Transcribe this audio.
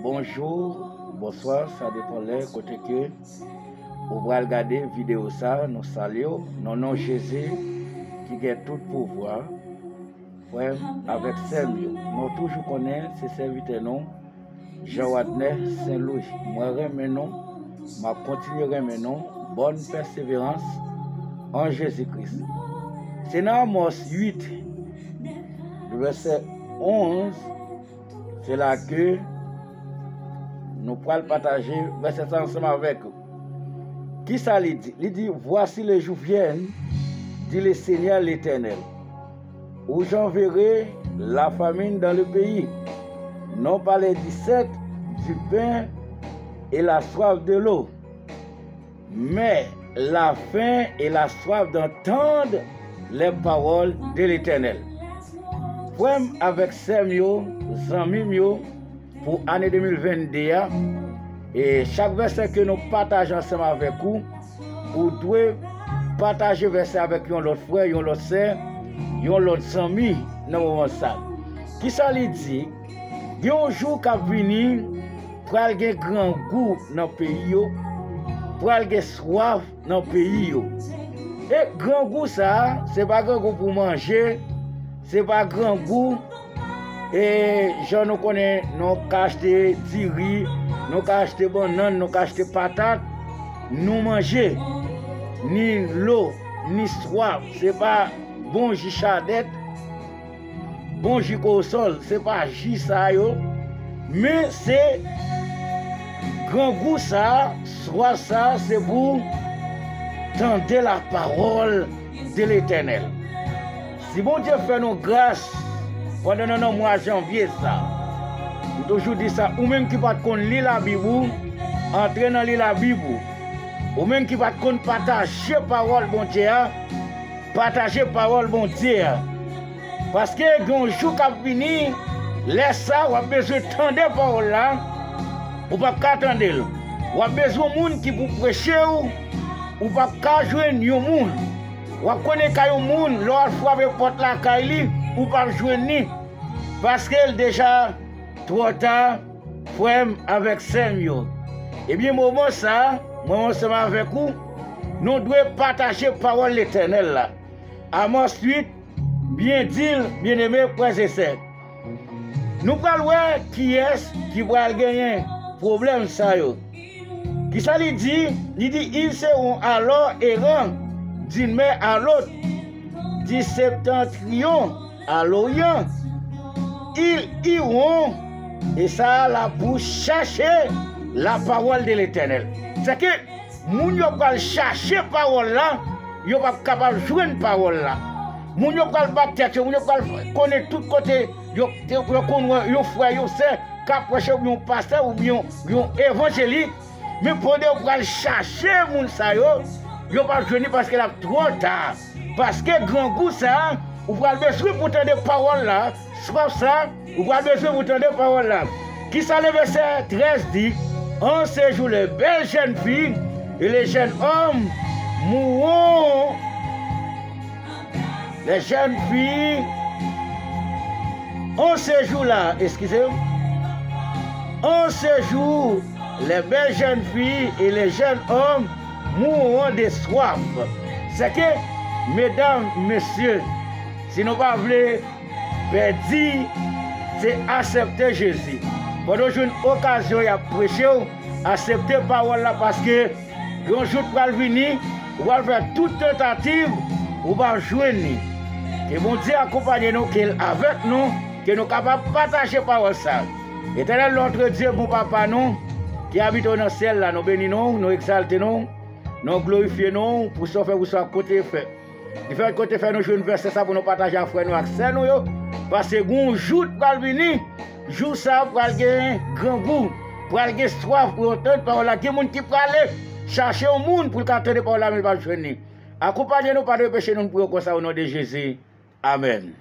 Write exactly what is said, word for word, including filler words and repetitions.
Bonjou, bonswa, sa depann lè kote ke ou pral gade videyo sa, nou salye w nan non Jezi ki gen tout pouvwa. Frè m avèk sè m yo, nou toujou konnen se sèvitè nou, Jean Wadner Saint Louis. Mwen renmen nou, m ap kontinye renmen nou. Bòn pèseverans an Jezi Kris. Se nan Amòs uit, vèsè onz, se la ke nou pral pataje vèsè sa ansanm avèk ou. Kisa li di? Li di, Voici, les jours viennent, dit le Seigneur l'Éternel, où j'enverrai la famine dans le pays, non pas les dissettes du pain et la soif de l'eau, mais la faim et la soif d'entendre les paroles de l'Éternel. Frè m avèk sè m yo, zanmi m yo, pou ane de mil venn de a, e chak vèsè ke nou pataje ansanm avèk ou, ou dwe pataje vèsè avèk yon lòt frè, yon lòt sè, yon lòt zanmi nan moman sa. Kisa li di? Gen yon jou k ap vini, pral gen grangou nan peyi yo, pral gen swaf nan peyi yo. E grangou sa a, se pa grangou pou manje, se pa grangou, e jan nou konnen, nou ka achte diri, nou ka achte bannann, nou ka achte patat, nou manje. Ni lo, ni swaf, se pa bon ji chadèt, bon ji kowosòl, se pa ji sa yo, men se grangou sa, swaf sa, se pou tande la parole de l'Éternel. Si Bondye fè nou gras pandan nou nan mwa janvye sa, m toujou di sa, ou menm ki pa t konn li Labib ou, antre nan li Labib ou. Ou menm ki pa t konn pataje pawòl Bondye a, pataje pawòl Bondye a. Paske gen yon jou k ap vini, lè sa w ap bezwen tande pawòl la, ou p ap ka tande l. W ap bezwen yon moun ki pou preche w, ou p ap ka jwenn yon moun. W ap konnen kay yon moun, lè w al frape pòt lakay li, ou p ap jwenn li. Paske l deja twò ta, frè m avèk sè m yo. Ebyen, moman sa, mwen ansanm avèk ou, nou dwe pataje pawòl Letènèl la. Amòs uit, byen di l, byeneme frè e sè. Nou pral wè kiyès ki pral genyen pwoblèm sa yo. Kisa li di? Li di, ils seront alors errants d'une mer à l'autre, du septentrion à l'orient, ils iront, et ça là pour chercher la parole de l'Éternel. Se ke moun yo pral chache pawòl la, yo p ap kapab jwenn pawòl la. Moun yo pral bat tèt yo, moun yo pral konnen tout kote, yo, yo, yo konn wè yon frè, yon sè k ap preche, oubyen yon pastè, oubyen yon, yon evanjelik. Men pandan yo pral chache moun sa yo, yo p ap jwenn li paske l ap twò ta. Paske grangou sa, ou pral bezwen pou tande pawòl la, swaf sa, ou pral bezwen pou tande pawòl la. Kisa le vèsè trèz di? En ce jour, les belles jeunes filles et les jeunes hommes mourront. Les jeunes filles, en ce jour-là, excusez, en ce jour, les belles jeunes filles et les jeunes hommes mourront de soif. Se ke, medam, mesye, si nou pa vle pèdi, se aksepte Jezi. Pandan w jwenn okazyon y ap preche w, aksepte pawòl la, paske yon jou pral vini, ou pral fè tout tantativ, ou p ap jwenn li. Ke Bondye akonpaye nou, ke l avèk nou, ke nou kapab pataje pawòl sa. Etènèl, notre Dieu, bon Papa nou, ki abite nan syèl la, nou beni non w, nou egzalte non w, nou glorifye non w pou sa w fè, pou sa kote fè. Li fè kote fè nou jwenn vèsè sa pou nou pataje ak frè nou ak sè nou yo, paske gon jou pral vini, jou sa pral gen grangou, pral gen swaf pou yo tande pawòl la. Gen moun ki prale chache yon moun pou l ka tande pawòl la, men l p ap jwenn li. Akonpaye nou, padone peche nou, nou priye w konsa, o non de Jezi. Amèn.